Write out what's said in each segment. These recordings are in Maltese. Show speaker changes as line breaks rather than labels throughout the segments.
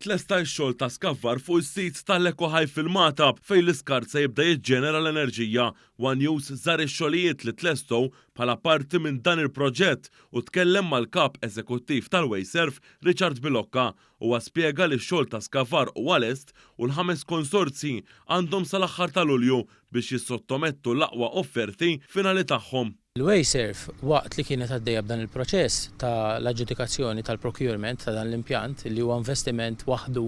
Tlesta x-xogħol ta' skavar fuq is-sit tal-Eco-Hive fil-Magħtab fejn l-iskart se jibda jiġġenera l-enerġija. One News żar ix-xogħlijiet li tlestow bħala parti minn dan il-proġett u tkellem mal-Kap Eżekuttiv tal-Wasteserv, Richard Bilocca. Huwa spjega li x-xogħol ta' skavar huwa lest u l-ħames konsorzji għandhom sal-aħħar ta' Lulju biex jissottomettu l-aqwa offerti finali tagħhom.
Il-Wasteserv waqt li kienet għaddejja b'dan il-proċess ta' l-aġġudikazzjoni tal-procurement ta' dan l-impjant li huwa investiment waħdu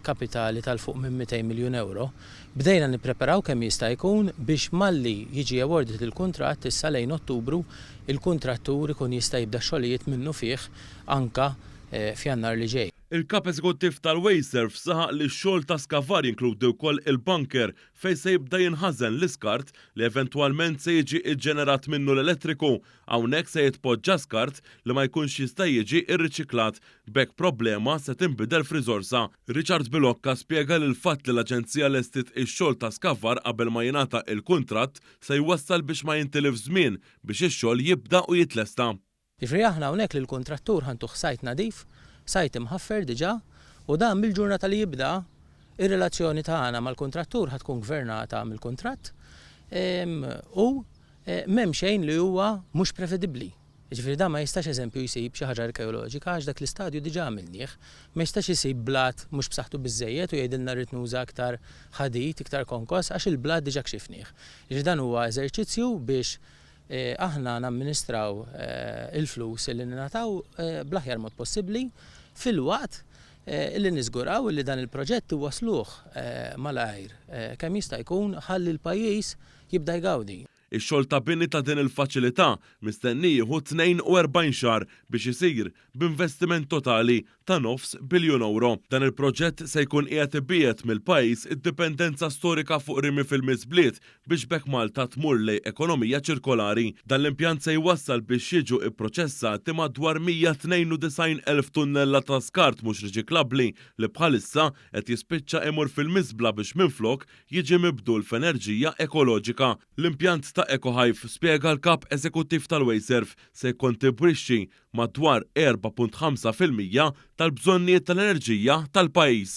kapitali ta' 'l fuq minn 200 miljun ewro, bdejna nippreparaw kemm jista' jkun biex malli jiġi awarded il-kuntratt issa lejn Ottubru, il-kuntrattur ikun jista' jibda x-xogħlijiet minnufih anka f'Jannar li ġej.
Il-Kap Eżekuttiv tal-Wasteserv saħaq li x-xogħol ta' skavar jinkludi wkoll il-bunker fejn se jibda jinħażen l-iskart li eventwalment se jiġi ġġenerat minnu l-elettriku. Hawnhekk se jitpoġġa skart li ma jkunx jista' jiġi rriċiklat, b'hekk problema se tinbidel f'riżorsa. Richard Bilocca spjega li l-fatt li l-aġenzija lestiet ix-xogħol ta' skavar qabel ma jingħata il-kuntratt se jwassal biex ma jintilifx żmien biex ix-xogħol jibda u jitlesta.
Jiġifieri aħna hawnhekk lill-kuntrattur ħa ntuh sajt nadif, sajt imħaffer diġà, u dan mill-ġurnata li jibda, ir-relazzjoni tagħna mal-kuntrattur ħa tkun gvernata mill-kuntratt u m'hemm xejn li huwa mhux prevedibbli. Jiġifieri dan ma jistax eżempju jsib xi ħaġa arkeoloġika għax dak l-istadju diġà għamilnieh. Ma jistax isib blat mhux b'saħħtu biżżejjed u jgħidilna rrid nuża iktar ħadid, iktar konkos għax il-blat diġà kxifnieh. Jiġifieri dan huwa eżerċizzju biex Aħna namministraw il-flus li ningħataw bl-aħjar mod possibbli filwaqt li niżguraw li dan il-proġett iwassluh malajr kemm jista' jkun ħalli l-pajjiż jibda jgawdi.
Ix-xogħol ta' bini ta' din il-faċilità mistenni jieħu 42 xahar biex isir b'investiment totali ta' nofs biljun ewro. Dan il-proġett se jkun qiegħed ibiegħed mill-pajjiż id-dipendenza storika fuq rimi fil-miżbliet biex b'hekk Malta tmur lejn ekonomija ċirkolari. Dan l-impjant se jwassal biex jiġu pproċessati madwar 192,000 tunnella ta' skart mhux riċiklabbli li bħalissa qed jispiċċa imur fil-miżbla biex minflok jiġi mibdul f'enerġija ekoloġika. L-impjant ta' EcoHive, spjega l-Kap Eżekuttiv tal-Wasteserv, se jikkontibwixxi madwar 4.5% tal-bżonnijiet tal-enerġija tal-pajjiż.